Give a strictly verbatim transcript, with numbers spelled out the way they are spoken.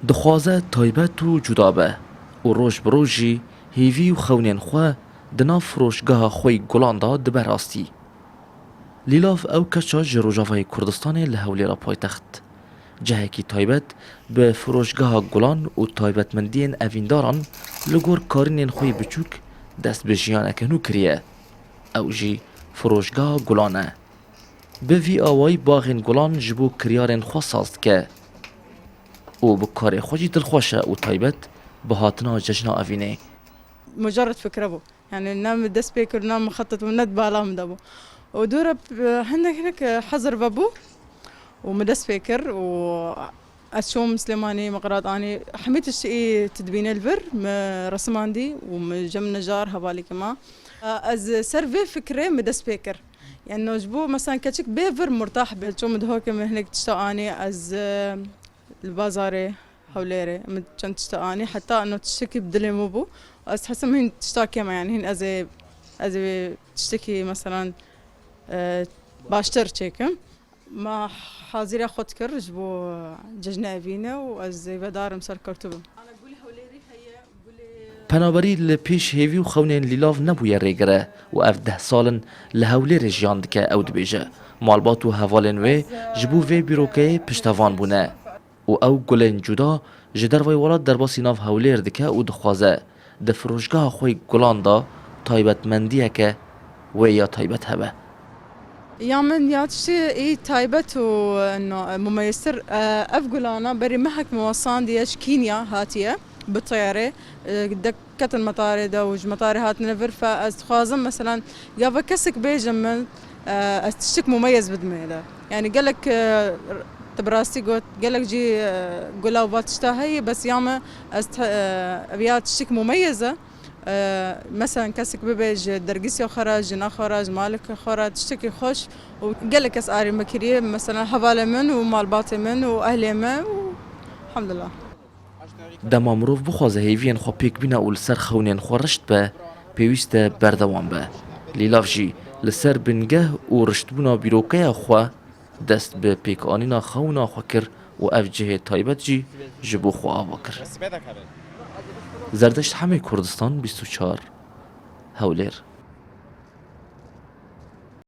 Dixwaze taybet û cuda be û roj bi roj jî hêvî û xewnên xwe di nav firoşgeha xwe yî gulan de dibe rastî. Lîlav ew keça ji Rojavayê Kurdistanê li Hewlêra paytext. Cihekî taybet bi firoşgeha gulan û taybetmendiyên evîndaran li gor karînên xwe yî biçûk dest bi jiyaneke nû kiriye. Ew jî firoşgeha gulan e. Bi vî awayî baxên gulan ji bo kiryarên xwe saz dike û bi karê xwe jî dilxweş e û taybet bi hatina cejna evînê. Mucerred fikre bû. Yani ne min dest pê kir, ne min xetet bû, ne di bala min de bû. Û dû re, e, hinek hinek, e, hezir vebû û min dest pê kir û ez çûm Silêmanî, min qerat anî. Hemî tiştî tu dibîne li vir, min resimandî û min cem nijar hevalî kema. E, ez ser vê fikrê min dest pê kir. Yani ji bo mesela keçik bê vir murtah be. Çûm dihokê min hinek tişta anî, ez, e, li bazarê Hewlêrê min çend tişta anî, heta ino tiştekî bi dilê min bû. Ez hesim hîn tişta kêm e, yani hîn ez ê, ez ê tiştekî, meselan, e, baştir çêkim. Ma hazîra xwe dikir ji bo cejna evîne û ez zêvedarim serkewtû bim. Penaberî li pêş hêvî û xewnên Lîlav nebûye rêgire û ev deh sal in li Hewlêrê jiyan dike, ew dibêje. Malbat û hevalên wê ji bo vê bîrokeyê piştevan bûne. Û ew gulên cuda ji dervayî welat derbasî nav Hewlêr dike û dixwaze di firoşgeha xwe yî gulan de taybetmendiyeke wê ya taybet hebe. Ya min ya tiştê î taybet û, no, mumeyestir, e, ev gulana berî mehek min wesandiye, ji Kînya hatiye bi teyarê, e, de ketin metarê de û ji metarê hatine vir, fe ez dixwazim, meselan, gava kesek bêje min, e, ez tiştek mumeyez bidime de. Yani gelek, e, tu bi rastî got, gelek jî, e, gula û va tişta heye, bes ya me ez te-, e, ev ya tiştek mumeyez e. E, meselan, kesek bibe ji dergîsiya xwe re, jina xwe re, ji maleke xwe re, tiştekî xweş û gelek kes arê me kiriye, meselan, hevalê min û malbatê min û ehlê me û elhamdulillah. Dema mirov bixwaze hêviyên xwe pêk bîne û li ser xewnên xwe rişt be, pêwîst e berdewam be. Lîlav jî li ser bingeh û riştbûna bîrokeya xwe dest bi pêkanîna xewna xwe kir û ev cihê taybet jî ji bo xwe ava kir. Zerdeşt Hemê, Kurdistan bîst û çar, Hewlêr.